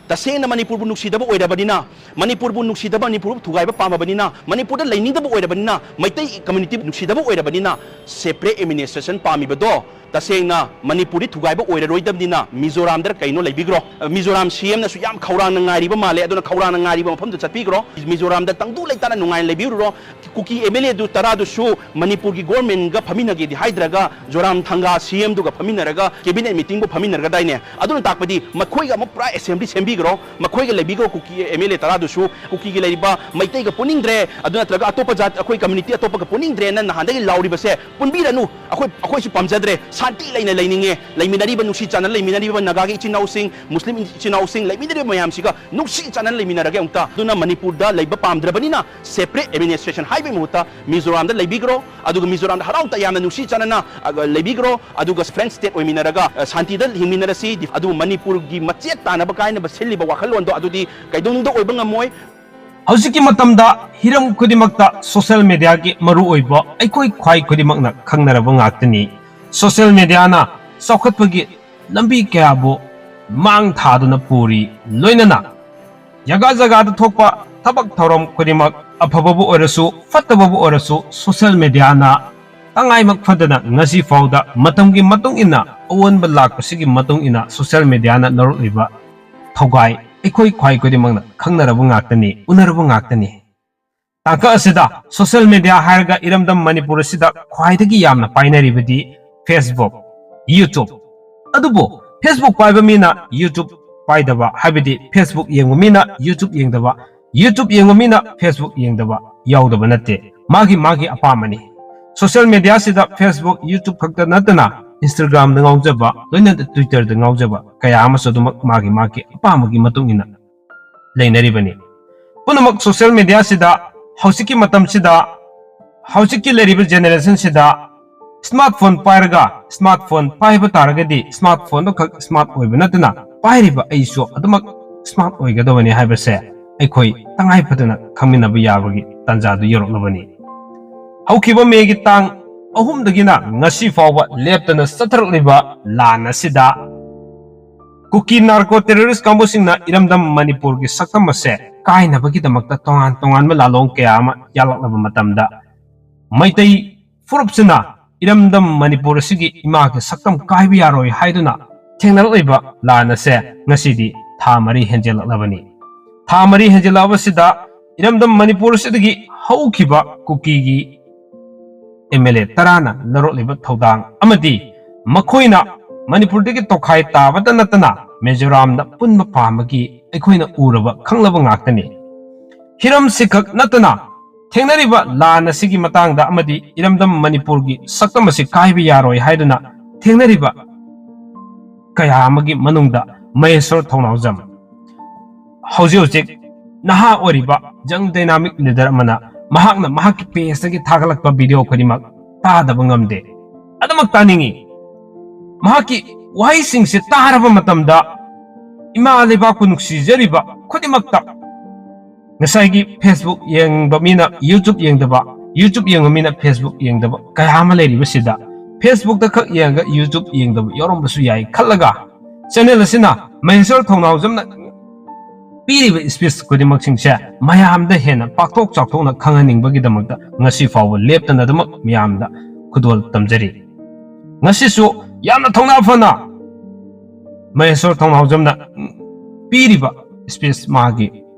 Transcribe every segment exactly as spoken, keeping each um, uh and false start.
ꯇꯁꯦꯡꯅ ꯃꯅꯤꯄꯨꯔꯕꯨ ꯅꯨꯡꯁꯤꯗꯕ ꯑꯣꯏꯔꯕꯅꯤꯅ, ꯃꯅꯤꯄꯨꯔꯕꯨ ꯅꯨꯡꯁꯤꯗꯕ, ꯃꯅꯤꯄꯨꯔꯕꯨ ꯊꯨꯒꯥꯏꯕ ꯄꯥꯝꯃꯕꯅꯤꯅ, ꯃꯅꯤꯄꯨꯔꯗ ꯂꯩꯅꯤꯡꯗꯕ ꯑꯣꯏꯔꯕꯅꯤꯅ, ꯃꯩꯇꯩ community ꯅꯨꯡꯁꯤꯗꯕ ꯑꯣꯏꯔꯕꯅꯤꯅ, separate administration ꯄꯥꯝꯃꯤꯕꯗꯣ ꯇꯁꯦꯡꯅ ꯃꯅꯤꯄꯨꯔꯗꯤ ꯊꯨꯒꯥꯏꯕ ꯑꯣꯏꯔꯔꯣꯏꯗꯕꯅꯤꯅ ꯃꯤꯖꯣꯔꯥꯝꯗ ꯀꯩꯅꯣ ꯂꯩꯕꯤꯈ꯭ꯔꯣ꯫ ꯃꯤꯖꯣꯔꯥꯝ C M ꯅꯁꯨ ꯌꯥꯝ ꯈꯧꯔꯥꯡꯅ ꯉꯥꯏꯔꯤꯕ ꯃꯥꯜꯂꯦ, ꯑꯗꯨꯅ ꯈꯧꯔꯥꯡꯅ ꯉꯥꯏꯔꯤꯕ ꯃꯐꯝꯗꯨ ꯆꯠꯄꯤꯈ꯭ꯔꯣ꯫ ꯃꯤꯖꯣꯔꯥꯝꯗ ꯇꯪꯗꯨ ꯂꯩꯇꯥꯅ ꯅꯨꯡꯉꯥꯏꯅ ꯂꯩꯕꯤꯔꯨꯔꯣ꯫ ꯀꯨꯀꯤ M L A ꯗꯨ ꯇꯔꯥꯗꯨꯁꯨ ꯃꯅꯤꯄꯨꯔꯒꯤ government ꯒ ꯐꯝꯃꯤꯟꯅꯒꯦꯗꯤ ꯍꯥꯏꯗ꯭ꯔꯒ ꯖꯣꯔꯥꯝ ꯊꯪꯒꯥ C M ꯗꯨꯒ ꯐꯝꯃꯤꯟꯅꯔꯒ cabinet meeting ꯕꯨ ꯐꯝꯃꯤꯟꯅꯔꯒꯗꯥꯏꯅꯦ꯫ ꯑꯗꯨꯅ ꯇꯥꯛꯄꯗꯤ ꯃꯈꯣꯏꯒ ꯑꯃꯨꯛ ꯄꯨꯔꯥ assembly ꯁꯦꯝꯕꯤꯈ꯭ꯔꯣ, ꯃꯈꯣꯏꯒ ꯂꯩꯕꯤꯈ꯭ꯔꯣ꯫ ꯀꯨꯀꯤ M L A ꯇꯔꯥꯗꯨꯁꯨ ꯀꯨꯀꯤꯒꯤ ꯂꯩꯔꯤꯕ ꯃꯩꯇꯩꯒ ꯄꯨꯅꯤꯡꯗ꯭ꯔꯦ, ꯑꯗꯨ ꯅꯠꯇ꯭ꯔꯒ ꯑꯇꯣꯞꯄ ꯖꯥꯠ, ꯑꯩꯈꯣꯏ community ꯑꯇꯣꯞꯄꯒ ꯄꯨꯅꯤꯡꯗ꯭ꯔꯦꯅ ꯅꯍꯥꯟꯗꯒꯤ ꯂꯥꯎꯔꯤꯕꯁꯦ ꯄꯨꯟꯕꯤꯔꯅꯨ꯫ ꯑꯩꯈꯣꯏ, ꯑꯩꯈꯣꯏꯁꯨ ꯄꯥꯝꯖꯗ꯭ꯔꯦ, ꯁꯥꯟꯇꯤ ꯂꯩꯅ ꯂꯩꯅꯤꯡꯉꯦ꯫ ꯂꯩꯃꯤꯟꯅꯔꯤꯕ, ꯅꯨꯡꯁꯤ ꯆꯥꯟꯅꯅ ꯂꯩꯃꯤꯟꯅꯔꯤꯕ ꯅꯥꯒꯥꯒꯤ ꯏꯆꯤꯟ ꯏꯅꯥꯎꯁꯤꯡ, ꯃꯨꯁꯂꯤꯝ ꯏꯆꯤꯟ ꯏꯅꯥꯎꯁꯤꯡ, ꯂꯩꯃꯤꯟꯅꯔꯤꯕ ꯃꯌꯥꯝꯁꯤꯒ ꯅꯨꯡꯁꯤ ꯆꯥꯟꯅꯅ ꯂꯩꯃꯤꯟꯅꯔꯒꯦ ꯑꯃꯨꯛꯇ꯫ ꯑꯗꯨꯅ ꯃꯅꯤꯄꯨꯔꯗ ꯂꯩꯕ ꯄꯥꯝꯗ꯭ꯔꯕꯅꯤꯅ separate administration ꯍꯥꯏꯕꯒꯤ ꯃꯍꯨꯠꯇ ꯃꯤꯖꯣꯔꯥꯝꯗ ꯂꯩꯕꯤꯈ꯭ꯔꯣ, ꯑꯗꯨꯒ ꯃꯤꯖꯣꯔꯥꯝꯗ ꯍꯔꯥꯎ ꯇꯌꯥꯝꯅ ꯅꯨꯡꯁꯤ ꯆꯥꯟꯅꯅ, ꯑ, ꯂꯩꯕꯤꯈ꯭ꯔꯣ, ꯑꯗꯨꯒ friend state ꯑꯣꯏꯃꯤꯟꯅꯔꯒ, ꯑ, ꯁꯥꯟꯇꯤꯗ ꯍꯤꯡꯃꯤꯟꯅꯔꯁꯤ꯫ ꯑꯗꯨꯕꯨ ꯃꯅꯤꯄꯨꯔꯒꯤ ꯃꯆꯦꯠ ꯇꯥꯅꯕ ꯀꯥꯏꯅꯕ ꯁꯤꯜꯂꯤꯕ ꯋꯥꯈꯜꯂꯣꯟꯗꯣ ꯑꯗꯨꯗꯤ ꯀꯩꯗꯧꯅꯨꯡꯗ ꯑꯣꯏꯕ ꯉꯝꯃꯣꯏ꯫ ꯍꯧꯖꯤꯛꯀꯤ ꯃꯇꯝꯗ ꯍꯤꯔꯝ ꯈꯨꯗꯤꯡꯃꯛꯇ social media ꯒꯤ ꯃꯔꯨꯑꯣꯏꯕ ꯑꯩꯈꯣꯏ ꯈ꯭ꯋꯥꯏ ꯈꯨꯗꯤꯡꯃꯛꯅ ꯈꯪꯅꯔꯕ ꯉꯥꯛꯇꯅꯤ꯫ Social media ꯅ ꯆꯥꯎꯈꯠꯄꯒꯤ ꯂꯝꯕꯤ ꯀꯌꯥꯕꯨ ꯃꯥꯡ ꯊꯥꯗꯨꯅ ꯄꯨꯔꯤ, ꯂꯣꯏꯅꯅ ꯖꯒꯥ ꯖꯒꯥꯗ ꯊꯣꯛꯄ ꯊꯕꯛ ꯊꯧꯔꯝ ꯈꯨꯗꯤꯡꯃꯛ, ꯑꯐꯕꯕꯨ ꯑꯣꯏꯔꯁꯨ ꯐꯠꯇꯕꯕꯨ ꯑꯣꯏꯔꯁꯨ, social media ꯅ ꯇꯉꯥꯏꯃꯛ ꯐꯗꯅ ꯉꯁꯤ ꯐꯥꯎꯗ ꯃꯇꯝꯒꯤ ꯃꯇꯨꯡ ꯏꯟꯅ ꯑꯑꯣꯟꯕ ꯂꯥꯛꯄꯁꯤꯒꯤ ꯃꯇꯨꯡ ꯏꯟꯅ social media ꯅ ꯂꯧꯔꯛꯂꯤꯕ ꯊꯧꯒꯥꯏ ꯑꯩꯈꯣꯏ ꯈ꯭ꯋꯥꯏ ꯈꯨꯗꯤꯡꯃꯛꯅ ꯈꯪꯅꯔꯕ ꯉꯥꯛꯇꯅꯤ, ꯎꯅꯔꯕ ꯉꯥꯛꯇꯅꯤ꯫ ꯇꯥꯡꯀꯛ ꯑꯁꯤꯗ social media ꯍꯥꯏꯔꯒ ꯏꯔꯝꯗꯝ ꯃꯅꯤꯄꯨꯔ ꯑꯁꯤꯗ ꯈ꯭ꯋꯥꯏꯗꯒꯤ ꯌꯥꯝꯅ ꯄꯥꯏꯅꯔꯤꯕꯗꯤ Facebook, YouTube꯫ ꯑꯗꯨꯕꯨ Facebook ꯄꯥꯏꯕ ꯃꯤꯅ YouTube ꯄꯥꯏꯗꯕ, ꯍꯥꯏꯕꯗꯤ Facebook ꯌꯦꯡꯕ ꯃꯤꯅ YouTube ꯌꯦꯡꯗꯕ, YouTube ꯌꯦꯡꯕ ꯃꯤꯅ Facebook ꯌꯦꯡꯗꯕ ꯌꯥꯎꯗꯕ ꯅꯠꯇꯦ꯫ ꯃꯥꯒꯤ ꯃꯥꯒꯤ ꯑꯄꯥꯝꯕꯅꯤ꯫ Social media ꯁꯤꯗ Facebook, YouTube ꯈꯛꯇ ꯅꯠꯇꯅ Instagram ꯗ ꯉꯥꯎꯖꯕ, ꯂꯣꯏꯅꯅ Twitter ꯗ ꯉꯥꯎꯖꯕ ꯀꯌꯥ ꯑꯃꯁꯨ ꯑꯗꯨꯃꯛ ꯃꯥꯒꯤ ꯃꯥꯒꯤ ꯑꯄꯥꯝꯕꯒꯤ ꯃꯇꯨꯡ ꯏꯟꯅ ꯂꯩꯅꯔꯤꯕꯅꯤ꯫ ꯄꯨꯝꯅꯃꯛ social media ꯁꯤꯗ ꯍꯧꯖꯤꯛꯀꯤ ꯃꯇꯝꯁꯤꯗ, ꯍꯧꯖꯤꯛꯀꯤ ꯂꯩꯔꯤꯕ generation ꯁꯤꯗ smartphone ꯄꯥꯏꯔꯒ, smartphone ꯄꯥꯏꯕ ꯇꯥꯔꯒꯗꯤ smartphone ꯗꯨ ꯈꯛ smart ꯑꯣꯏꯕ ꯅꯠꯇꯅ ꯄꯥꯏꯔꯤꯕ ꯑꯩꯁꯨ ꯑꯗꯨꯃꯛ smart ꯑꯣꯏꯒꯗꯕꯅꯤ ꯍꯥꯏꯕꯁꯦ ꯑꯩꯈꯣꯏ ꯇꯉꯥꯏ ꯐꯗꯅ ꯈꯪꯃꯤꯟꯅꯕ ꯌꯥꯕꯒꯤ ꯇꯥꯟꯖꯥꯗꯨ ꯌꯧꯔꯛꯂꯕꯅꯤ꯫ ꯍꯧꯈꯤꯕ ꯃꯦꯒꯤ ꯇꯥꯡ ꯑꯍꯨꯝꯗꯒꯤꯅ ꯉꯁꯤ ꯐꯥꯎꯕ ꯂꯦꯞꯇꯅ ꯆꯠꯊꯔꯛꯂꯤꯕ ꯂꯥꯟ ꯑꯁꯤꯗ ꯀꯨꯀꯤ ꯅꯥꯔꯀꯣ ꯇꯦꯔꯣꯔꯤꯁ ꯀꯥꯡꯕꯨꯁꯤꯡꯅ ꯏꯔꯝꯗꯝ ꯃꯅꯤꯄꯨꯔꯒꯤ ꯁꯛꯇꯝ ꯑꯁꯦ ꯀꯥꯏꯅꯕꯒꯤꯗꯃꯛꯇ ꯇꯣꯉꯥꯟ ꯇꯣꯉꯥꯟꯕ ꯂꯥꯂꯣꯡ ꯀꯌꯥ ꯑꯃ ꯌꯥꯜꯂꯛꯂꯕ ꯃꯇꯝꯗ, ꯃꯩꯇꯩ ꯐꯨꯔꯨꯞꯁꯤꯅ ꯏꯔꯝꯗꯝ ꯃꯅꯤꯄꯨꯔ ꯑꯁꯤꯒꯤ ꯏꯃꯥꯒꯤ ꯁꯛꯇꯝ ꯀꯥꯏꯕ ꯌꯥꯔꯣꯏ ꯍꯥꯏꯗꯨꯅ ꯊꯦꯡꯅꯔꯛꯂꯤꯕ ꯂꯥꯟ ꯑꯁꯦ ꯉꯁꯤꯗꯤ ꯊꯥ ꯃꯔꯤ ꯍꯦꯟꯖꯜꯂꯛꯂꯕꯅꯤ꯫ ꯊꯥ ꯃꯔꯤ ꯍꯦꯟꯖꯜꯂꯛꯂꯕꯁꯤꯗ ꯏꯔꯝꯗꯝ ꯃꯅꯤꯄꯨꯔ ꯑꯁꯤꯗꯒꯤ ꯍꯧꯈꯤꯕ ꯀꯨꯀꯤꯒꯤ ꯑꯦꯝ ꯑꯦꯜ ꯑꯦ ꯇꯔꯥꯅ ꯂꯧꯔꯛꯂꯤꯕ ꯊꯧꯗꯥꯡ ꯑꯃꯗꯤ ꯃꯈꯣꯏꯅ ꯃꯅꯤꯄꯨꯔꯗꯒꯤ ꯇꯣꯈꯥꯏ ꯇꯥꯕꯇ ꯅꯠꯇꯅ ꯃꯤꯖꯣꯔꯥꯝꯗ ꯄꯨꯟꯕ ꯄꯥꯝꯕꯒꯤ ꯑꯩꯈꯣꯏꯅ ꯎꯔꯕ ꯈꯪꯂꯕ ꯉꯥꯛꯇꯅꯤ꯫ ꯍꯤꯔꯝꯁꯤꯈꯛ ꯅꯠꯇꯅ ꯊꯦꯡꯅꯔꯤꯕ ꯂꯥꯟ ꯑꯁꯤꯒꯤ ꯃꯇꯥꯡꯗ ꯑꯃꯗꯤ ꯏꯔꯝꯗꯝ ꯃꯅꯤꯄꯨꯔꯒꯤ ꯁꯛꯇꯝ ꯑꯁꯤ ꯀꯥꯏꯕ ꯌꯥꯔꯣꯏ ꯍꯥꯏꯗꯨꯅ ꯊꯦꯡꯅꯔꯤꯕ ꯀꯌꯥ ꯑꯃꯒꯤ ꯃꯅꯨꯡꯗ ꯃꯍꯦꯁ꯭ꯋꯔ ꯊꯧꯅꯥꯎꯖꯝ, ꯍꯧꯖꯤꯛ ꯍꯧꯖꯤꯛ ꯅꯍꯥ ꯑꯣꯏꯔꯤꯕ ꯌꯪ ꯗꯥꯏꯅꯥꯃꯤꯛ ꯂꯤꯗꯔ ꯑꯃꯅ ꯃꯍꯥꯛꯅ ꯃꯍꯥꯛꯀꯤ ꯄꯦꯖꯇꯒꯤ ꯊꯥꯒꯠꯂꯛꯄ ꯚꯤꯗꯤꯑꯣ ꯈꯨꯗꯤꯡꯃꯛ ꯇꯥꯗꯕ ꯉꯝꯗꯦ꯫ ꯑꯗꯨꯃꯛ ꯇꯥꯅꯤꯡꯏ꯫ ꯃꯍꯥꯛꯀꯤ ꯋꯥꯍꯩꯁꯤꯡꯁꯦ ꯇꯥꯔꯕ ꯃꯇꯝꯗ ꯏꯃꯥ ꯂꯩꯕꯥꯛꯄꯨ ꯅꯨꯡꯁꯤꯖꯔꯤꯕ ꯈꯨꯗꯤꯡꯃꯛꯇ, ꯉꯁꯥꯏꯒꯤ Facebook ꯌꯦꯡꯕ ꯃꯤꯅ YouTube ꯌꯦꯡꯗꯕ, YouTube ꯌꯦꯡꯕ ꯃꯤꯅ Facebook ꯌꯦꯡꯗꯕ ꯀꯌꯥ ꯑꯃ ꯂꯩꯔꯤꯕꯁꯤꯗ, Facebookꯇ ꯈꯛ ꯌꯦꯡꯉꯒ YouTube ꯌꯦꯡꯗꯕ ꯌꯥꯎꯔꯝꯕꯁꯨ ꯌꯥꯏ ꯈꯜꯂꯒ, ꯆꯦꯅꯦꯜ ꯑꯁꯤꯅ ꯃꯍꯦꯁ꯭ꯋꯔ ꯊꯧꯅꯥꯎꯖꯝꯅ ꯄꯤꯔꯤꯕ ꯁ꯭ꯄꯤꯆ ꯈꯨꯗꯤꯡꯃꯛꯁꯤꯡꯁꯦ ꯃꯌꯥꯝꯗ ꯍꯦꯟꯅ ꯄꯥꯛꯊꯣꯛ ꯆꯥꯎꯊꯣꯛꯅ ꯈꯪꯍꯟꯅꯤꯡꯕꯒꯤꯗꯃꯛꯇ ꯉꯁꯤ ꯐꯥꯎꯕ ꯂꯦꯞꯇꯅ ꯑꯗꯨꯃꯛ ꯃꯌꯥꯝꯗ ꯈꯨꯗꯣꯜ ꯇꯝꯖꯔꯤ꯫ ꯉꯁꯤꯁꯨ ꯌꯥꯝꯅ ꯊꯧꯅꯥ ꯐꯅ ꯃꯍꯦꯁ꯭ꯋꯔ ꯊꯧꯅꯥꯎꯖꯝꯅ ꯄꯤꯔꯤꯕ ꯁ꯭ꯄꯤꯆ, ꯃꯥꯒꯤ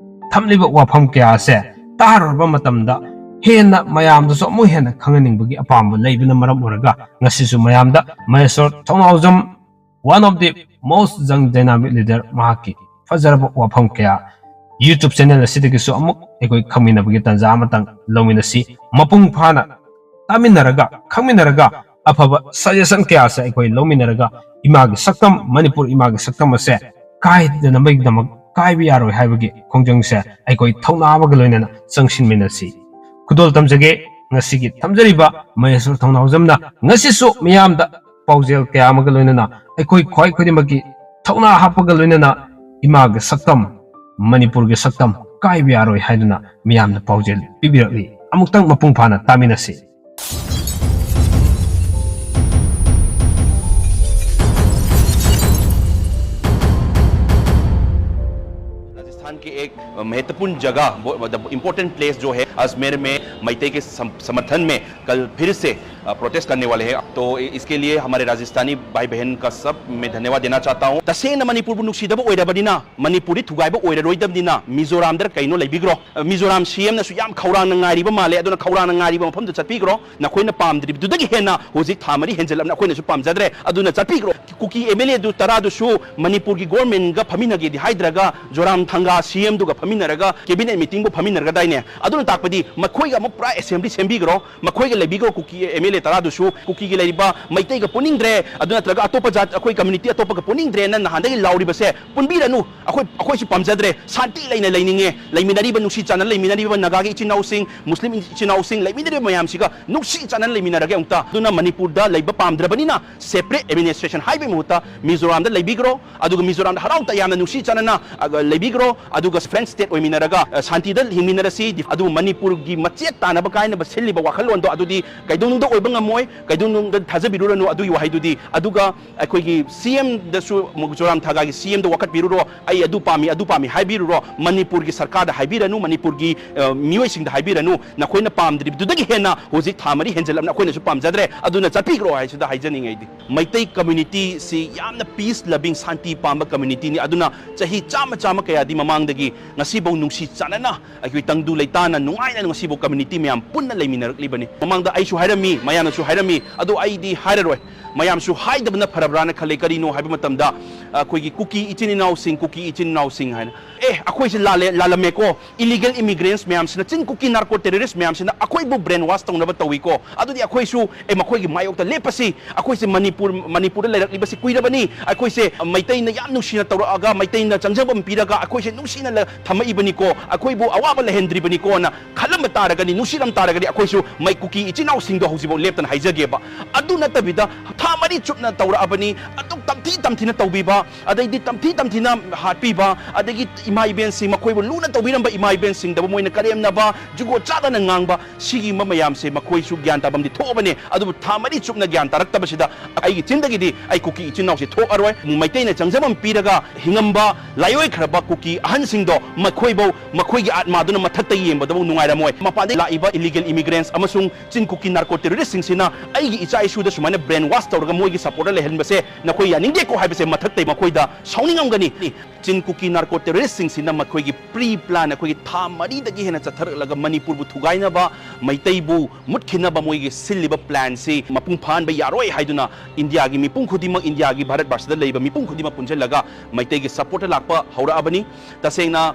ꯊꯝꯂꯤꯕ ꯋꯥꯐꯝ ꯀꯌꯥ ꯑꯁꯦ ꯇꯥꯔꯨꯔꯕ ꯃꯇꯝꯗ ꯍꯦꯟꯅ ꯃꯌꯥꯝꯗꯁꯨ ꯑꯃꯨꯛ ꯍꯦꯟꯅ ꯈꯪꯍꯟꯅꯤꯡꯕꯒꯤ ꯑꯄꯥꯝꯕ ꯂꯩꯕꯅ ꯃꯔꯝ ꯑꯣꯏꯔꯒ ꯉꯁꯤꯁꯨ ꯃꯌꯥꯝꯗ ꯃꯍꯦꯁ꯭ꯋꯔ ꯊꯧꯅꯥꯎꯖꯝ, one of the most young dynamic leader, ꯃꯍꯥꯛꯀꯤ ꯐꯖꯔꯕ ꯋꯥꯐꯝ ꯀꯌꯥ YouTube ꯆꯦꯅꯦꯜ ꯑꯁꯤꯗꯒꯤꯁꯨ ꯑꯃꯨꯛ ꯑꯩꯈꯣꯏ ꯈꯪꯃꯤꯟꯅꯕꯒꯤ ꯇꯥꯟꯖꯥ ꯑꯃꯇꯪ ꯂꯧꯃꯤꯟꯅꯁꯤ꯫ ꯃꯄꯨꯡ ꯐꯥꯅ ꯇꯥꯃꯤꯟꯅꯔꯒ, ꯈꯪꯃꯤꯟꯅꯔꯒ, ꯑꯐꯕ ꯁꯖꯦꯁꯟ ꯀꯌꯥꯁꯦ ꯑꯩꯈꯣꯏ ꯂꯧꯃꯤꯟꯅꯔꯒ ꯏꯃꯥꯒꯤ ꯁꯛꯇꯝ, ꯃꯅꯤꯄꯨꯔ ꯏꯃꯥꯒꯤ ꯁꯛꯇꯝ ꯑꯁꯦ ꯀꯥꯏꯗꯅꯕꯒꯤꯗꯃꯛ, ꯀꯥꯏꯕ ꯌꯥꯔꯣꯏ ꯍꯥꯏꯕꯒꯤ ꯈꯣꯡꯖꯪꯁꯦ ꯑꯩꯈꯣꯏ ꯊꯧꯅꯥ ꯑꯃꯒ ꯂꯣꯏꯅꯅ ꯆꯪꯁꯤꯟꯃꯤꯟꯅꯁꯤ꯫ ꯈꯨꯗꯣꯜ ꯇꯝꯖꯒꯦ ꯉꯁꯤꯒꯤ ꯊꯝꯖꯔꯤꯕ ꯃꯍꯦꯁ꯭ꯋꯔ ꯊꯧꯅꯥꯎꯖꯝꯅ ꯉꯁꯤꯁꯨ ꯃꯤꯌꯥꯝꯗ ꯄꯥꯎꯖꯦꯜ ꯀꯌꯥ ꯑꯃꯒ ꯂꯣꯏꯅꯅ ꯑꯩꯈꯣꯏ ꯈ꯭ꯋꯥꯏ ꯈꯨꯗꯤꯡꯃꯛꯀꯤ ꯊꯧꯅꯥ ꯍꯥꯞꯄꯒ ꯂꯣꯏꯅꯅ ꯏꯃꯥꯒꯤ ꯁꯛꯇꯝ, ꯃꯅꯤꯄꯨꯔꯒꯤ ꯁꯛꯇꯝ ꯀꯥꯏꯕ ꯌꯥꯔꯣꯏ ꯍꯥꯏꯗꯨꯅ ꯃꯤꯌꯥꯝꯗ ꯄꯥꯎꯖꯦꯜ ꯄꯤꯕꯤꯔꯛꯂꯤ꯫ ꯑꯃꯨꯛꯇꯪ ꯃꯄꯨꯡ ꯐꯥꯅ ꯇꯥꯃꯤꯟꯅꯁꯤ꯫ कि एक महत्वपूर्ण जगह, वो, मतलब, इंपॉर्टेंट प्लेस जो है अजमेर में, मैतेई के सम-, समर्थन में कल फिर से, अ, प्रोटेस्ट करने वाले हैं। तो इ-, इसके लिए हमारे राजस्थानी भाई बहन का सब मैं धन्यवाद देना चाहता हूँ। ꯇꯁꯦꯡꯅ ꯃꯅꯤꯄꯨꯔꯕꯨ ꯅꯨꯡꯁꯤꯗꯕ ꯑꯣꯏꯔꯕꯅꯤꯅ, ꯃꯅꯤꯄꯨꯔꯗꯤ ꯊꯨꯒꯥꯏꯕ ꯑꯣꯏꯔꯔꯣꯏꯗꯕꯅꯤꯅ, ꯃꯤꯖꯣꯔꯥꯝꯗ ꯀꯩꯅꯣ ꯂꯩꯕꯤꯈ꯭ꯔꯣ꯫ ꯑ, ꯃꯤꯖꯣꯔꯥꯝ ꯁꯤ ꯑꯦꯝꯅꯁꯨ ꯌꯥꯝ ꯈꯧꯔꯥꯡꯅ ꯉꯥꯏꯔꯤꯕ ꯃꯥꯜꯂꯦ꯫ ꯑꯗꯨꯅ ꯈꯧꯔꯥꯡꯅ ꯉꯥꯏꯔꯤꯕ ꯃꯐꯝꯗ ꯆꯠꯄꯤꯈ꯭ꯔꯣ꯫ ꯅꯈꯣꯏꯅ ꯄꯥꯝꯗ꯭ꯔꯤꯕꯗꯨꯗꯒꯤ ꯍꯦꯟꯅ ꯍꯧꯖꯤꯛ ꯊꯥ ꯃꯔꯤ ꯍꯦꯟꯖꯜꯂꯕꯅ ꯑꯩꯈꯣꯏꯅꯁꯨ ꯄꯥꯝꯖꯗ꯭ꯔꯦ꯫ ꯑꯗꯨꯅ ꯆꯠꯄꯤꯈ꯭ꯔꯣ꯫ ꯀꯨꯀꯤ ꯑꯦꯝ ꯑꯦꯜ ꯑꯦꯗꯨ ꯇꯔꯥꯗꯨꯁꯨ ꯃꯅꯤꯄꯨꯔꯒꯤ ꯒꯣꯔꯃꯦꯟꯒ ꯐꯝꯃꯤꯟꯅꯒꯦꯗꯤ ꯍꯥꯏꯗ꯭ꯔꯒ, ꯖꯣꯔꯥꯝ ꯊꯪꯒꯥ ꯁꯤ ꯑꯦꯝꯗꯨꯒ ꯐꯝꯃꯤꯟꯅꯔꯒ ꯀꯦꯕꯤꯅꯦꯠ ꯃꯤꯇꯤꯡꯕꯨ ꯐꯝꯃꯤꯟꯅꯔꯒꯗꯥꯏꯅꯦ꯫ ꯑꯗꯨꯅ ꯇꯥꯛꯄꯗꯤ ꯃꯈꯣꯏꯒ ꯑꯃꯨꯛ ꯄꯨꯔꯥ ꯑꯦꯁꯦꯝꯕ꯭ꯂꯤ ꯁꯦꯝꯕꯤꯈ꯭ꯔꯣ꯫ ꯃꯈꯣꯏꯒ ꯂꯩꯕꯤꯈ꯭ꯔꯣ꯫ ꯀꯨꯀꯤ ꯑꯦꯝ ꯑꯦꯜ ꯑꯦ ꯇꯔꯥꯗꯨꯁꯨ ꯀꯨꯀꯤꯒꯤ ꯂꯩꯔꯤꯕ ꯃꯩꯇꯩꯒ ꯄꯨꯅꯤꯡꯗ꯭ꯔꯦ, ꯑꯗꯨ ꯅꯠꯇ꯭ꯔꯒ ꯑꯇꯣꯞꯄ ꯖꯥꯠ, ꯑꯩꯈꯣꯏ ꯀꯝꯃ꯭ꯌꯨꯅꯤꯇꯤ ꯑꯇꯣꯞꯄꯒ ꯄꯨꯅꯤꯡꯗ꯭ꯔꯦꯅ ꯅꯍꯥꯟꯗꯒꯤ ꯂꯥꯎꯔꯤꯕꯁꯦ ꯄꯨꯟꯕꯤꯔꯅꯨ꯫ ꯑꯩꯈꯣꯏ, ꯑꯩꯈꯣꯏꯁꯨ ꯄꯥꯝꯖꯗ꯭ꯔꯦ, ꯁꯥꯟꯇꯤ ꯂꯩꯅ ꯂꯩꯅꯤꯡꯉꯦ꯫ ꯂꯩꯃꯤꯟꯅꯔꯤꯕ ꯅꯨꯡꯁꯤ ꯆꯥꯟꯅꯅ ꯂꯩꯃꯤꯟꯅꯔꯤꯕ ꯅꯥꯒꯥꯒꯤ ꯏꯆꯤꯟ ꯏꯅꯥꯎꯁꯤꯡ, ꯃꯨꯁꯂꯤꯝ ꯏꯆꯤꯟ ꯏꯅꯥꯎꯁꯤꯡ, ꯂꯩꯃꯤꯟꯅꯔꯤꯕ ꯃꯌꯥꯝꯁꯤꯒ ꯅꯨꯡꯁꯤ ꯆꯥꯟꯅꯅ ꯂꯩꯃꯤꯟꯅꯔꯒꯦ꯫ ꯑꯃꯨꯛꯇ ꯑꯗꯨꯅ ꯃꯅꯤꯄꯨꯔꯗ ꯂꯩꯕ ꯄꯥꯝꯗ꯭ꯔꯕꯅꯤꯅ ꯁꯦꯄꯔꯦꯠ ꯑꯦꯗꯃꯤꯅꯤꯁꯇ꯭ꯔꯦꯁꯟ ꯍꯥꯏꯕꯒꯤ ꯃꯍꯨꯠꯇ ꯃꯤꯖꯣꯔꯥꯝꯗ ꯂꯩꯕꯤꯈ꯭ꯔꯣ, ꯑꯗꯨꯒ ꯃꯤꯖꯣꯔꯥꯝꯗ ꯍꯔꯥꯎ ꯇꯌꯥꯝꯅ ꯅꯨꯡꯁꯤ ꯆꯥꯟꯅꯅ, ꯑ, ꯂꯩꯕꯤꯈ꯭ꯔꯣ, ꯑꯗꯨꯒ ꯐ꯭ꯔꯦꯟꯁ ꯁ꯭ꯇꯦꯠ ꯑꯣꯏꯃꯤꯟꯅꯔꯒ, ꯑ, ꯁꯥꯟꯇꯤꯗ ꯍꯤꯡꯃꯤꯟꯅꯔꯁꯤ꯫ ꯑꯗꯨꯕꯨ ꯃꯅꯤꯄꯨꯔꯒꯤ ꯃꯆꯦꯠ ꯇꯥꯅꯕ ꯀꯥꯏꯅꯕ ꯁꯤꯜꯂꯤꯕ ꯋꯥꯈꯜꯂꯣꯟꯗꯣ ꯑꯗꯨꯗꯤ ꯀꯩꯗꯧꯅꯨꯡꯗ ꯑꯣꯏꯕ ꯉꯝꯃꯣꯏ, ꯀꯩꯗꯧꯅꯨꯡꯗ ꯊꯥꯖꯕꯤꯔꯨꯔꯅꯨ ꯑꯗꯨꯒꯤ ꯋꯥꯍꯩꯗꯨꯗꯤ꯫ ꯑꯗꯨꯒ ꯑꯩꯈꯣꯏꯒꯤ ꯁꯤ ꯑꯦꯝꯗꯁꯨ, ꯃꯤꯖꯣꯔꯥꯝ ꯊꯪꯒꯥꯒꯤ ꯁꯤ ꯑꯦꯝꯗ ꯋꯥꯀꯠꯄꯤꯔꯨꯔꯣ, "ꯑꯩ ꯑꯗꯨ ꯄꯥꯝꯃꯤ, ꯑꯗꯨ ꯄꯥꯝꯃꯤ" ꯍꯥꯏꯕꯤꯔꯨꯔꯣ꯫ ꯃꯅꯤꯄꯨꯔꯒꯤ ꯁꯔꯀꯥꯔꯗ ꯍꯥꯏꯕꯤꯔꯅꯨ, ꯃꯅꯤꯄꯨꯔꯒꯤ, ꯑ, ꯃꯤꯑꯣꯏꯁꯤꯡꯗ ꯍꯥꯏꯕꯤꯔꯅꯨ꯫ ꯅꯈꯣꯏꯅ ꯄꯥꯝꯗ꯭ꯔꯤꯕꯗꯨꯗꯒꯤ ꯍꯦꯟꯅ ꯍꯧꯖꯤꯛ ꯊꯥ ꯃꯔꯤ ꯍꯦꯟꯖꯜꯂꯕꯅ ꯑꯩꯈꯣꯏꯅꯁꯨ ꯄꯥꯝꯖꯗ꯭ꯔꯦ꯫ ꯑꯗꯨꯅ ꯆꯠꯄꯤꯈ꯭ꯔꯣ ꯍꯥꯏꯁꯤꯗ ꯍꯥꯏꯖꯅꯤꯡꯉꯦ ꯑꯩꯗꯤ꯫ ꯃꯩꯇꯩ ꯀꯝꯃ꯭ꯌꯨꯅꯤꯇꯤꯁꯤ ꯌꯥꯝꯅ ꯄꯤꯁ ꯂꯚꯤꯡ, ꯁꯥꯟꯇꯤ ꯄꯥꯝꯕ ꯀꯝꯃ꯭ꯌꯨꯅꯤꯇꯤꯅꯤ꯫ ꯑꯗꯨꯅ ꯆꯍꯤ ꯆꯥꯝꯃ, ꯆꯥꯝꯃ ꯀꯌꯥꯗꯤ ꯃꯃꯥꯡꯗꯒꯤ ꯉꯁꯤꯐꯥꯎ ꯅꯨꯡꯁꯤ ꯆꯥꯟꯅꯅ ꯑꯩꯈꯣꯏ ꯇꯪꯗꯨ ꯂꯩꯇꯥꯅ ꯅꯨꯡꯉꯥꯏꯅ ꯉꯁꯤꯐꯥꯎ ꯀꯝꯃ꯭ꯌꯨꯅꯤꯇꯤ ꯃꯌꯥꯝ ꯄꯨꯟꯅ ꯂꯩꯃꯤꯟꯅꯔꯛꯂꯤꯕꯅꯤ꯫ ꯃꯃꯥꯡꯗ ꯑꯩꯁꯨ ꯍꯥꯏꯔꯝꯃꯤ, ꯃꯌꯥꯝꯅꯁꯨ ꯍꯥꯏꯔꯝꯃꯤ, ꯑꯗꯣ ꯑꯩꯗꯤ ꯍꯥꯏꯔꯔꯣꯏ꯫ ꯃꯌꯥꯝꯁꯨ ꯍꯥꯏꯗꯕꯅ ꯐꯔꯕ꯭ꯔꯥꯅ ꯈꯜꯂꯦ꯫ ꯀꯔꯤꯅꯣ ꯍꯥꯏꯕ ꯃꯇꯝꯗ, ꯑꯩꯈꯣꯏꯒꯤ ꯀꯨꯀꯤ ꯏꯆꯤꯟ ꯏꯅꯥꯎꯁꯤꯡ, ꯀꯨꯀꯤ ꯏꯆꯤꯟ ꯏꯅꯥꯎꯁꯤꯡ ꯍꯥꯏꯅ, "ꯑꯦ, ꯑꯩꯈꯣꯏꯁꯦ ꯂꯥꯜꯂꯦ, ꯂꯥꯜꯂꯝꯃꯦꯀꯣ, ꯏꯂꯤꯒꯦꯜ ꯏꯃꯤꯒ꯭ꯔꯦꯟꯠꯁ ꯃꯌꯥꯝꯁꯤꯅ, ꯆꯤꯡ ꯀꯨꯀꯤ ꯅꯥꯔꯀꯣ ꯇꯦꯔꯣꯔꯤꯁ ꯃꯌꯥꯝꯁꯤꯅ ꯑꯩꯈꯣꯏꯕꯨ ꯕ꯭ꯔꯦꯟ ꯋꯥꯁ ꯇꯧꯅꯕ ꯇꯧꯏꯀꯣ, ꯑꯗꯨꯗꯤ ꯑꯩꯈꯣꯏꯁꯨ, ꯑꯦ, ꯃꯈꯣꯏꯒꯤ ꯃꯥꯌꯣꯛꯇ ꯂꯦꯞꯄꯁꯤ꯫ ꯑꯩꯈꯣꯏꯁꯦ ꯃꯅꯤꯄꯨꯔ, ꯃꯅꯤꯄꯨꯔꯗ ꯂꯩꯔꯛꯂꯤꯕꯁꯤ ꯀꯨꯏꯔꯕꯅꯤ꯫ ꯑꯩꯈꯣꯏꯁꯦ ꯃꯩꯇꯩꯅ ꯌꯥꯝ ꯅꯨꯡꯁꯤꯅ ꯇꯧꯔꯛꯑꯒ, ꯃꯩꯇꯩꯅ ꯆꯪꯖꯐꯝ ꯄꯤꯔꯒ ꯑꯩꯈꯣꯏꯁꯦ ꯅꯨꯡꯁꯤꯅ ꯂ-, ꯊꯝꯃꯛꯏꯕꯅꯤꯀꯣ, ꯑꯩꯈꯣꯏꯕꯨ ꯑꯋꯥꯕ ꯂꯩꯍꯟꯗ꯭ꯔꯤꯕꯅꯤꯀꯣꯅ" ꯈꯜꯂꯝꯕ ꯇꯥꯔꯒꯗꯤ, ꯅꯨꯡꯁꯤꯔꯝ ꯇꯥꯔꯒꯗꯤ, ꯑꯩꯈꯣꯏꯁꯨ ꯃꯩ ꯀꯨꯀꯤ ꯏꯆꯤꯟ ꯏꯅꯥꯎꯁꯤꯡꯗꯣ ꯍꯧꯖꯤꯛꯐꯥꯎ ꯂꯦꯞꯇꯅ ꯍꯥꯏꯖꯒꯦꯕ꯫ ꯑꯗꯨ ꯅꯠꯇꯕꯤꯗ ꯊꯥ ꯃꯔꯤ ꯆꯨꯞꯅ ꯇꯧꯔꯛꯑꯕꯅꯤ, ꯑꯗꯨꯝ ꯇꯝꯊꯤ ꯇꯝꯊꯤꯅ ꯇꯧꯕꯤꯕ, ꯑꯗꯩꯗꯤ ꯇꯝꯊꯤ ꯇꯝꯊꯤꯅ ꯍꯥꯠꯄꯤꯕ, ꯑꯗꯒꯤ ꯏꯃꯥ ꯏꯕꯦꯟꯁꯤꯡ, ꯃꯈꯣꯏꯕꯨ ꯂꯨꯅ ꯇꯧꯕꯤꯔꯝꯕ ꯏꯃꯥ ꯏꯕꯦꯟꯁꯤꯡꯗꯕꯨ ꯃꯣꯏꯅ ꯀꯔꯦꯝꯅꯕ, ꯖꯨꯒꯣꯠ ꯆꯥꯗꯅ ꯉꯥꯡꯕ, ꯁꯤꯒꯨꯝꯕ ꯃꯌꯥꯝꯁꯦ ꯃꯈꯣꯏꯁꯨ ꯒ꯭ꯌꯥꯟ ꯇꯥꯐꯝꯗꯤ ꯊꯣꯛꯑꯕꯅꯦ꯫ ꯑꯗꯨꯕꯨ ꯊꯥ ꯃꯔꯤ ꯆꯨꯞꯅ ꯒ꯭ꯌꯥꯟ ꯇꯥꯔꯛꯇꯕꯁꯤꯗ ꯑꯩꯒꯤ ꯆꯤꯟꯗꯒꯤꯗꯤ ꯑꯩ ꯀꯨꯀꯤ ꯏꯆꯤꯟ ꯏꯅꯥꯎꯁꯦ ꯊꯣꯛꯑꯔꯣꯏ꯫ ꯃꯩꯇꯩꯅ ꯆꯪꯖꯐꯝ ꯄꯤꯔꯒ ꯍꯤꯡꯉꯝꯕ ꯂꯥꯏꯑꯣꯏꯈ꯭ꯔꯕ ꯀꯨꯀꯤ ꯑꯍꯟꯁꯤꯡꯗꯣ ꯃꯈꯣꯏꯕꯧ, ꯃꯈꯣꯏꯒꯤ ꯑꯥꯠꯃꯥꯗꯨꯅ ꯃꯊꯛꯇ ꯌꯦꯡꯕꯗꯕꯨ ꯅꯨꯡꯉꯥꯏꯔꯝꯃꯣꯏ꯫ ꯃꯄꯥꯟꯗꯒꯤ ꯂꯥꯛꯏꯕ illegal immigrants ꯑꯃꯁꯨꯡ ꯆꯤꯟ ꯀꯨꯀꯤ narco terroristꯁꯤꯡꯁꯤꯅ ꯑꯩꯒꯤ ꯏꯆꯥ ꯏꯁꯨꯗ ꯁꯨꯃꯥꯏꯅ brainwash ꯇꯧꯔꯒ ꯃꯣꯏꯒꯤ supportꯇ ꯂꯩꯍꯟꯕꯁꯦ ꯅꯈꯣꯏ ꯌꯥꯅꯤꯡꯗꯦꯀꯣ ꯍꯥꯏꯕꯁꯦ ꯃꯊꯛꯇꯩ ꯃꯈꯣꯏꯗ ꯁꯥꯎꯅꯤꯡꯉꯝꯒꯅꯤ꯫ ꯆꯤꯟ ꯀꯨꯀꯤ narco terroristꯁꯤꯡꯁꯤꯅ ꯃꯈꯣꯏꯒꯤ pre plan, ꯑꯩꯈꯣꯏꯒꯤ ꯊꯥ ꯃꯔꯤꯗꯒꯤ ꯍꯦꯟꯅ ꯆꯠꯊꯔꯛꯂꯒ ꯃꯅꯤꯄꯨꯔꯕꯨ ꯊꯨꯒꯥꯏꯅꯕ, ꯃꯩꯇꯩꯕꯨ ꯃꯨꯠꯈꯤꯅꯕ ꯃꯣꯏꯒꯤ ꯁꯤꯜꯂꯤꯕ planꯁꯤ ꯃꯄꯨꯡ ꯐꯥꯍꯟꯕ ꯌꯥꯔꯣꯏ ꯍꯥꯏꯗꯨꯅ ꯏꯟꯗꯤꯌꯥꯒꯤ ꯃꯤꯄꯨꯝ ꯈꯨꯗꯤꯡꯃꯛ, ꯏꯟꯗꯤꯌꯥꯒꯤ ꯚꯥꯔꯠ ꯚꯥꯔꯁꯤꯗ ꯂꯩꯕ ꯃꯤꯄꯨꯝ ꯈꯨꯗꯤꯡꯃꯛ ꯄꯨꯟꯁꯤꯜꯂꯒ ꯃꯩꯇꯩꯒꯤ supportꯇ ꯂꯥꯛꯄ ꯍꯧꯔꯛꯑꯕꯅꯤ꯫ ꯇꯁꯦꯡꯅ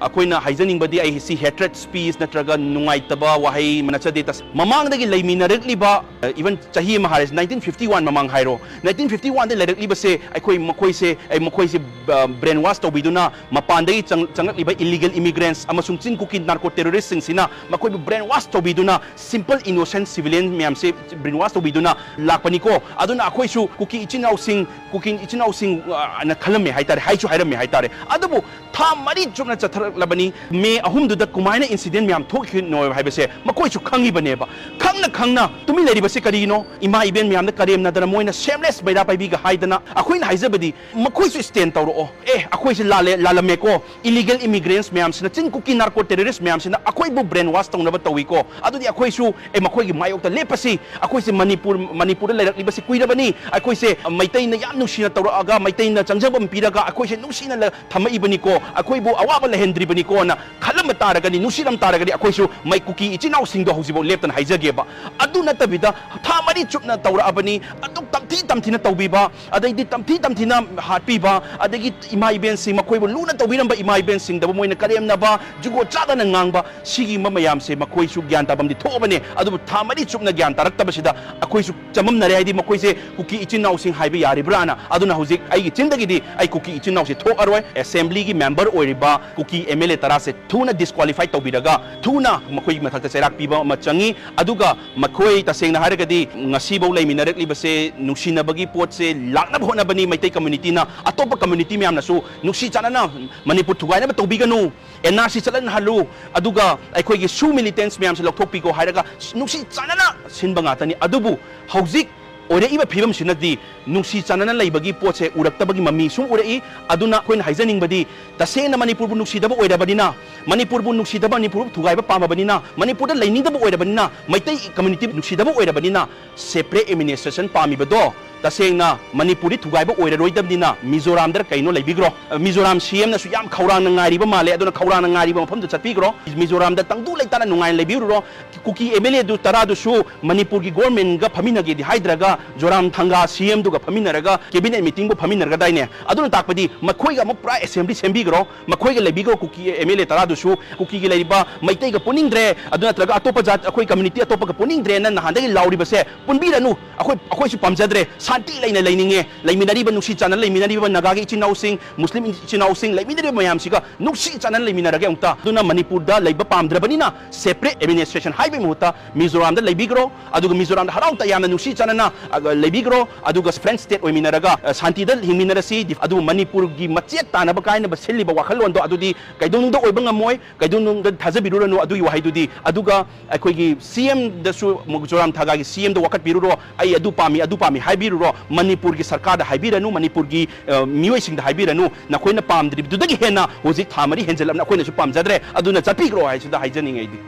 ꯑꯩꯈꯣꯏꯅ ꯍꯥꯏꯖꯅꯤꯡꯕꯗꯤ, ꯑꯩ ꯁꯤ hatred speech ꯅꯠꯇ꯭ꯔꯒ ꯅꯨꯡꯉꯥꯏꯇꯕ ꯋꯥꯍꯩ ꯅꯠꯆꯗꯦ꯫ ꯇꯁ-, ꯃꯃꯥꯡꯗꯒꯤ ꯂꯩꯃꯤꯟꯅꯔꯛꯂꯤꯕ, even ꯆꯍꯤ ꯑꯃ ꯍꯥꯏꯔꯁꯤ, nineteen fifty one ꯃꯃꯥꯡ ꯍꯥꯏꯔꯣ, nineteen fifty oneꯗ ꯂꯩꯔꯛꯂꯤꯕꯁꯦ ꯑꯩꯈꯣꯏ ꯃꯈꯣꯏꯁꯦ, ꯑꯩ ꯃꯈꯣꯏꯁꯦ, ꯑ, brainwash ꯇꯧꯕꯤꯗꯨꯅ, ꯃꯄꯥꯟꯗꯒꯤ ꯆꯪ-, ꯆꯪꯂꯛꯂꯤꯕ illegal immigrants ꯑꯃꯁꯨꯡ ꯆꯤꯟ ꯀꯨꯀꯤ narco terroristꯁꯤꯡꯁꯤꯅ ꯃꯈꯣꯏꯕꯨ brainwash ꯇꯧꯕꯤꯗꯨꯅ, simple innocent civilian ꯃꯌꯥꯝꯁꯦ brainwash ꯇꯧꯕꯤꯗꯨꯅ ꯂꯥꯛꯄꯅꯤꯀꯣ꯫ ꯑꯗꯨꯅ ꯑꯩꯈꯣꯏꯁꯨ ꯀꯨꯀꯤ ꯏꯆꯤꯟ ꯏꯅꯥꯎꯁꯤꯡ, ꯀꯨꯀꯤ ꯏꯆꯤꯟ ꯏꯅꯥꯎꯁꯤꯡ, ꯑ, ꯑꯅ ꯈꯜꯂꯝꯃꯦ ꯍꯥꯏꯇꯥꯔꯦ, ꯍꯥꯏꯁꯨ ꯍꯥꯏꯔꯝꯃꯦ ꯍꯥꯏꯇꯥꯔꯦ꯫ ꯑꯗꯨꯕꯨ ꯊꯥ ꯃꯔꯤ ꯆꯨꯞꯅ ꯆꯠꯊꯔꯛꯂꯕꯅꯤ꯫ ꯃꯦ ꯑꯍꯨꯝꯗꯨꯗ ꯀꯃꯥꯏꯅ incident ꯃꯌꯥꯝ ꯊꯣꯛꯈꯤꯅꯣ ꯍꯥꯏꯕꯁꯦ ꯃꯈꯣꯏꯁꯨ ꯈꯪꯉꯤꯕꯅꯦꯕ꯫ ꯈꯪꯅ ꯈꯪꯅ ꯇꯨꯃꯤꯟ ꯂꯩꯔꯤꯕꯁꯤ ꯀꯔꯤꯅꯣ? ꯏꯃꯥ ꯏꯕꯦꯟ ꯃꯌꯥꯝꯗ ꯀꯔꯦꯝꯅꯗꯅ, ꯃꯣꯏꯅ shameless ꯕꯩꯔꯥ ꯄꯥꯏꯕꯤꯒ ꯍꯥꯏꯗꯅ, ꯑꯩꯈꯣꯏꯅ ꯍꯥꯏꯖꯕꯗꯤ ꯃꯈꯣꯏꯁꯨ stand ꯇꯧꯔꯛꯑꯣ꯫ ꯑꯦ, ꯑꯩꯈꯣꯏꯁꯦ ꯂꯥꯜꯂꯦ, ꯂꯥꯜꯂꯝꯃꯦꯀꯣ, illegal immigrants ꯃꯌꯥꯝꯁꯤꯅ, ꯆꯤꯟ ꯀꯨꯀꯤ narco terrorist ꯃꯌꯥꯝꯁꯤꯅ ꯑꯩꯈꯣꯏꯕꯨ brainwash ꯇꯧꯅꯕ ꯇꯧꯏꯀꯣ, ꯑꯗꯨꯗꯤ ꯑꯩꯈꯣꯏꯁꯨ, ꯑꯦ, ꯃꯈꯣꯏꯒꯤ ꯃꯥꯌꯣꯛꯇ ꯂꯦꯞꯄꯁꯤ꯫ ꯑꯩꯈꯣꯏꯁꯦ ꯃꯅꯤꯄꯨꯔ, ꯃꯅꯤꯄꯨꯔꯗ ꯂꯩꯔꯛꯂꯤꯕꯁꯤ ꯀꯨꯏꯔꯕꯅꯤ꯫ ꯑꯩꯈꯣꯏꯁꯦ ꯃꯩꯇꯩꯅ ꯌꯥꯝ ꯅꯨꯡꯁꯤꯅ ꯇꯧꯔꯛꯑꯒ, ꯃꯩꯇꯩꯅ ꯆꯪꯖꯐꯝ ꯄꯤꯔꯒ ꯑꯩꯈꯣꯏꯁꯦ ꯅꯨꯡꯁꯤꯅ ꯂ-, ꯊꯝꯃꯛꯏꯕꯅꯤꯀꯣ, ꯑꯩꯈꯣꯏꯕꯨ ꯑꯋꯥꯕ ꯂꯩꯍꯟꯗ꯭ꯔꯤꯕꯅꯤꯀꯣꯅ ꯈꯜꯂꯝꯕ ꯇꯥꯔꯒꯗꯤ, ꯅꯨꯡꯁꯤꯔꯝ ꯇꯥꯔꯒꯗꯤ, ꯑꯩꯈꯣꯏꯁꯨ ꯃꯩ ꯀꯨꯀꯤ ꯏꯆꯤꯟ ꯏꯅꯥꯎꯁꯤꯡꯗꯣ ꯍꯧꯖꯤꯛꯐꯥꯎ ꯂꯦꯞꯇꯅ ꯍꯥꯏꯖꯒꯦꯕ꯫ ꯑꯗꯨ ꯅꯠꯇꯕꯤꯗ ꯊꯥ ꯃꯔꯤ ꯆꯨꯞꯅ ꯇꯧꯔꯛꯑꯕꯅꯤ, ꯑꯗꯨꯝ ꯇꯝꯊꯤ ꯇꯝꯊꯤꯅ ꯇꯧꯕꯤꯕ, ꯑꯗꯩꯗꯤ ꯇꯝꯊꯤ ꯇꯝꯊꯤꯅ ꯍꯥꯠꯄꯤꯕ, ꯑꯗꯒꯤ ꯏꯃꯥ ꯏꯕꯦꯟꯁꯤꯡ, ꯃꯈꯣꯏꯕꯨ ꯂꯨꯅ ꯇꯧꯕꯤꯔꯝꯕ ꯏꯃꯥ ꯏꯕꯦꯟꯁꯤꯡꯗꯕꯨ ꯃꯣꯏꯅ ꯀꯔꯦꯝꯅꯕ, ꯖꯨꯒꯣꯠ ꯆꯥꯗꯅ ꯉꯥꯡꯕ, ꯁꯤꯒꯨꯝꯕ ꯃꯌꯥꯝꯁꯦ ꯃꯈꯣꯏꯁꯨ ꯒ꯭ꯌꯥꯟ ꯇꯥꯐꯝꯗꯤ ꯊꯣꯛꯑꯕꯅꯦ꯫ ꯑꯗꯨꯕꯨ ꯊꯥ ꯃꯔꯤ ꯆꯨꯞꯅ ꯒ꯭ꯌꯥꯟ ꯇꯥꯔꯛꯇꯕꯁꯤꯗ ꯑꯩꯈꯣꯏꯁꯨ ꯆꯃꯝꯅꯔꯦ, ꯍꯥꯏꯗꯤ ꯃꯈꯣꯏꯁꯦ ꯀꯨꯀꯤ ꯏꯆꯤꯟ ꯏꯅꯥꯎꯁꯤꯡ ꯍꯥꯏꯕ ꯌꯥꯔꯤꯕ꯭ꯔꯥꯅ꯫ ꯑꯗꯨꯅ ꯍꯧꯖꯤꯛ ꯑꯩꯒꯤ ꯆꯤꯟꯗꯒꯤꯗꯤ ꯑꯩ ꯀꯨꯀꯤ ꯏꯆꯤꯟ ꯏꯅꯥꯎꯁꯦ ꯊꯣꯛꯑꯔꯣꯏ꯫ Assemblyꯒꯤ member ꯑꯣꯏꯔꯤꯕ ꯀꯨꯀꯤ ꯑꯦꯝ ꯑꯦꯜ ꯑꯦ ꯇꯔꯥꯁꯦ ꯊꯨꯅ ꯗꯤꯁꯀ꯭ꯋꯥꯂꯤꯐꯥꯏ ꯇꯧꯕꯤꯔꯒ ꯊꯨꯅ ꯃꯈꯣꯏꯒꯤ ꯃꯊꯛꯇ ꯆꯩꯔꯥꯛ ꯄꯤꯕ ꯑꯃ ꯆꯪꯉꯤ꯫ ꯑꯗꯨꯒ ꯃꯈꯣꯏ ꯇꯁꯦꯡꯅ ꯍꯥꯏꯔꯒꯗꯤ ꯉꯁꯤꯐꯧ ꯂꯩꯃꯤꯟꯅꯔꯛꯂꯤꯕꯁꯦ ꯅꯨꯡꯁꯤꯅꯕꯒꯤ ꯄꯣꯠꯁꯦ ꯂꯥꯛꯅꯕ ꯍꯣꯠꯅꯕꯅꯤ꯫ ꯃꯩꯇꯩ ꯀꯝꯃ꯭ꯌꯨꯅꯤꯇꯤꯅ, ꯑꯇꯣꯞꯄ ꯀꯝꯃ꯭ꯌꯨꯅꯤꯇꯤ ꯃꯌꯥꯝꯅꯁꯨ ꯅꯨꯡꯁꯤ ꯆꯥꯟꯅꯅ ꯃꯅꯤꯄꯨꯔ ꯊꯨꯒꯥꯏꯅꯕ ꯇꯧꯕꯤꯒꯅꯨ, ꯑꯦꯟ ꯑꯥꯔ ꯁꯤ ꯆꯠꯍꯟꯍꯜꯂꯨ, ꯑꯗꯨꯒ ꯑꯩꯈꯣꯏꯒꯤ ꯁꯨ ꯃꯤꯂꯤꯇꯦꯟꯁ ꯃꯌꯥꯝꯁꯦ ꯂꯧꯊꯣꯛꯄꯤꯈꯣ ꯍꯥꯏꯔꯒ ꯅꯨꯡꯁꯤ ꯆꯥꯟꯅꯅ ꯁꯤꯟꯕ ꯉꯥꯛꯇꯅꯤ꯫ ꯑꯗꯨꯕꯨ ꯍꯧꯖꯤꯛ ꯑꯣꯏꯔꯛꯏꯕ ꯐꯤꯕꯝꯁꯤꯅꯗꯤ ꯅꯨꯡꯁꯤ ꯆꯥꯟꯅꯅ ꯂꯩꯕꯒꯤ ꯄꯣꯠꯁꯦ ꯎꯔꯛꯇꯕꯒꯤ ꯃꯃꯤ ꯁꯨꯝ ꯎꯔꯛꯏ꯫ ꯑꯗꯨꯅ ꯑꯩꯈꯣꯏꯅ ꯍꯥꯏꯖꯅꯤꯡꯕꯗꯤ, ꯇꯁꯦꯡꯅ ꯃꯅꯤꯄꯨꯔꯕꯨ ꯅꯨꯡꯁꯤꯗꯕ ꯑꯣꯏꯔꯕꯅꯤꯅ, ꯃꯅꯤꯄꯨꯔꯕꯨ ꯅꯨꯡꯁꯤꯗꯕ, ꯃꯅꯤꯄꯨꯔꯕꯨ ꯊꯨꯒꯥꯏꯕ ꯄꯥꯝꯃꯕꯅꯤꯅ, ꯃꯅꯤꯄꯨꯔꯗ ꯂꯩꯅꯤꯡꯗꯕ ꯑꯣꯏꯔꯕꯅꯤꯅ, ꯃꯩꯇꯩ ꯀꯝꯃ꯭ꯌꯨꯅꯤꯇꯤ ꯅꯨꯡꯁꯤꯗꯕ ꯑꯣꯏꯔꯕꯅꯤꯅ, ꯁꯦꯄꯔꯦꯠ ꯑꯦꯗꯃꯤꯅꯤꯁꯇ꯭ꯔꯦꯁꯟ ꯄꯥꯝꯃꯤꯕꯗꯣ ꯇꯁꯦꯡꯅ ꯃꯅꯤꯄꯨꯔꯗꯤ ꯊꯨꯒꯥꯏꯕ ꯑꯣꯏꯔꯔꯣꯏꯗꯕꯅꯤꯅ ꯃꯤꯖꯣꯔꯥꯝꯗ ꯀꯩꯅꯣ ꯂꯩꯕꯤꯈ꯭ꯔꯣ꯫ ꯃꯤꯖꯣꯔꯥꯝ ꯁꯤ ꯑꯦꯝꯅꯁꯨ ꯌꯥꯝ ꯈꯧꯔꯥꯡꯅ ꯉꯥꯏꯔꯤꯕ ꯃꯥꯜꯂꯦ, ꯑꯗꯨꯅ ꯈꯧꯔꯥꯡꯅ ꯉꯥꯏꯔꯤꯕ ꯃꯐꯝꯗ ꯆꯠꯄꯤꯈ꯭ꯔꯣ꯫ ꯃꯤꯖꯣꯔꯥꯝꯗ ꯇꯪꯗꯨ ꯂꯩꯇꯥꯅ ꯅꯨꯡꯉꯥꯏꯅ ꯂꯩꯕꯤꯔꯨꯔꯣ꯫ ꯀꯨꯀꯤ ꯑꯦꯝ ꯑꯦꯜ ꯑꯦꯗꯨ ꯇꯔꯥꯗꯨꯁꯨ ꯃꯅꯤꯄꯨꯔꯒꯤ ꯒꯣꯔꯃꯦꯟꯒ ꯐꯝꯃꯤꯟꯅꯒꯦꯗꯤ ꯍꯥꯏꯗ꯭ꯔꯒ ꯖꯣꯔꯥꯝ ꯊꯪꯒꯥ ꯁꯤ ꯑꯦꯝꯗꯨꯒ ꯐꯝꯃꯤꯟꯅꯔꯒ ꯀꯦꯕꯤꯅꯦꯠ ꯃꯤꯇꯤꯡꯕꯨ ꯐꯝꯃꯤꯟꯅꯔꯒꯗꯥꯏꯅꯦ? ꯑꯗꯨꯅ ꯇꯥꯛꯄꯗꯤ ꯃꯈꯣꯏꯒ ꯑꯃꯨꯛ ꯄꯨꯔꯥ ꯑꯦꯁꯦꯝꯕ꯭ꯂꯤ ꯁꯦꯝꯕꯤꯈ꯭ꯔꯣ, ꯃꯈꯣꯏꯒ ꯂꯩꯕꯤꯈ꯭ꯔꯣ꯫ ꯀꯨꯀꯤ ꯑꯦꯝ ꯑꯦꯜ ꯑꯦ ꯇꯔꯥꯗꯨꯁꯨ ꯀꯨꯀꯤꯒꯤ ꯂꯩꯔꯤꯕ ꯃꯩꯇꯩꯒ ꯄꯨꯅꯤꯡꯗ꯭ꯔꯦ, ꯑꯗꯨ ꯅꯠꯇ꯭ꯔꯒ ꯑꯇꯣꯞꯄ ꯖꯥꯠ, ꯑꯩꯈꯣꯏ ꯀꯝꯃ꯭ꯌꯨꯅꯤꯇꯤ ꯑꯇꯣꯞꯄꯒ ꯄꯨꯅꯤꯡꯗ꯭ꯔꯦꯅ ꯅꯍꯥꯟꯗꯒꯤ ꯂꯥꯎꯔꯤꯕꯁꯦ ꯄꯨꯟꯕꯤꯔꯅꯨ꯫ ꯑꯩꯈꯣꯏ, ꯑꯩꯈꯣꯏꯁꯨ ꯄꯥꯝꯖꯗ꯭ꯔꯦ, ꯁꯥꯟꯇꯤ ꯂꯩꯅ ꯂꯩꯅꯤꯡꯉꯦ꯫ ꯂꯩꯃꯤꯟꯅꯔꯤꯕ, ꯅꯨꯡꯁꯤ ꯆꯥꯟꯅꯅ ꯂꯩꯃꯤꯟꯅꯔꯤꯕ ꯅꯥꯒꯥꯒꯤ ꯏꯆꯤꯟ ꯏꯅꯥꯎꯁꯤꯡ, ꯃꯨꯁꯂꯤꯝ ꯏꯆꯤꯟ ꯏꯅꯥꯎꯁꯤꯡ, ꯂꯩꯃꯤꯟꯅꯔꯤꯕ ꯃꯌꯥꯝꯁꯤꯒ ꯅꯨꯡꯁꯤ ꯆꯥꯟꯅꯅ ꯂꯩꯃꯤꯟꯅꯔꯒꯦ ꯑꯃꯨꯛꯇ꯫ ꯑꯗꯨꯅ ꯃꯅꯤꯄꯨꯔꯗ ꯂꯩꯕ ꯄꯥꯝꯗ꯭ꯔꯕꯅꯤꯅ ꯁꯦꯄꯔꯦꯠ ꯑꯦꯗꯃꯤꯅꯤꯁꯇ꯭ꯔꯦꯁꯟ ꯍꯥꯏꯕꯒꯤ ꯃꯍꯨꯠꯇ ꯃꯤꯖꯣꯔꯥꯝꯗ ꯂꯩꯕꯤꯈ꯭ꯔꯣ, ꯑꯗꯨꯒ ꯃꯤꯖꯣꯔꯥꯝꯗ ꯍꯔꯥꯎ ꯇꯌꯥꯝꯅ ꯅꯨꯡꯁꯤ ꯆꯥꯟꯅꯅ, ꯑ, ꯂꯩꯕꯤꯈ꯭ꯔꯣ, ꯑꯗꯨꯒ ꯐ꯭ꯔꯦꯟꯆ ꯁ꯭ꯇꯦꯠ ꯑꯣꯏꯃꯤꯟꯅꯔꯒ, ꯑ, ꯁꯥꯟꯇꯤꯗ ꯍꯤꯡꯃꯤꯟꯅꯔꯁꯤ꯫ ꯑꯗꯨꯕꯨ ꯃꯅꯤꯄꯨꯔꯒꯤ ꯃꯆꯦꯠ ꯇꯥꯅꯕ ꯀꯥꯏꯅꯕ ꯁꯤꯜꯂꯤꯕ ꯋꯥꯈꯜꯂꯣꯟꯗꯣ ꯑꯗꯨꯗꯤ ꯀꯩꯗꯧꯅꯨꯡꯗ ꯑꯣꯏꯕ ꯉꯝꯃꯣꯏ, ꯀꯩꯗꯧꯅꯨꯡꯗ ꯊꯥꯖꯕꯤꯔꯨꯔꯅꯨ ꯑꯗꯨꯒꯤ ꯋꯥꯍꯩꯗꯨꯗꯤ꯫ ꯑꯗꯨꯒ ꯑꯩꯈꯣꯏꯒꯤ ꯁꯤ ꯑꯦꯝꯗꯁꯨ, ꯃꯤꯖꯣꯔꯥꯝ ꯊꯥꯒꯥꯒꯤ ꯁꯤ ꯑꯦꯝꯗ ꯋꯥꯀꯠꯄꯤꯔꯨꯔꯣ, ꯑꯩ ꯑꯗꯨ ꯄꯥꯝꯃꯤ, ꯑꯗꯨ ꯄꯥꯝꯃꯤ ꯍꯥꯏꯕꯤꯔꯨꯔꯣ, ꯃꯅꯤꯄꯨꯔꯒꯤ ꯁꯔꯀꯥꯔꯗ ꯍꯥꯏꯕꯤꯔꯅꯨ, ꯃꯅꯤꯄꯨꯔꯒꯤ, ꯑ, ꯃꯤꯑꯣꯏꯁꯤꯡꯗ ꯍꯥꯏꯕꯤꯔꯅꯨ꯫ ꯅꯈꯣꯏꯅ ꯄꯥꯝꯗ꯭ꯔꯤꯕꯗꯨꯗꯒꯤ ꯍꯦꯟꯅ ꯍꯧꯖꯤꯛ ꯊꯥ ꯃꯔꯤ ꯍꯦꯟꯖꯜꯂꯕꯅ ꯑꯩꯈꯣꯏꯅꯁꯨ ꯄꯥꯝꯖꯗ꯭ꯔꯦ, ꯑꯗꯨꯅ ꯆꯠꯄꯤꯈ꯭ꯔꯣ ꯍꯥꯏꯁꯤꯗ ꯍꯥꯏꯖꯅꯤꯡꯉꯦ ꯑꯩꯗꯤ꯫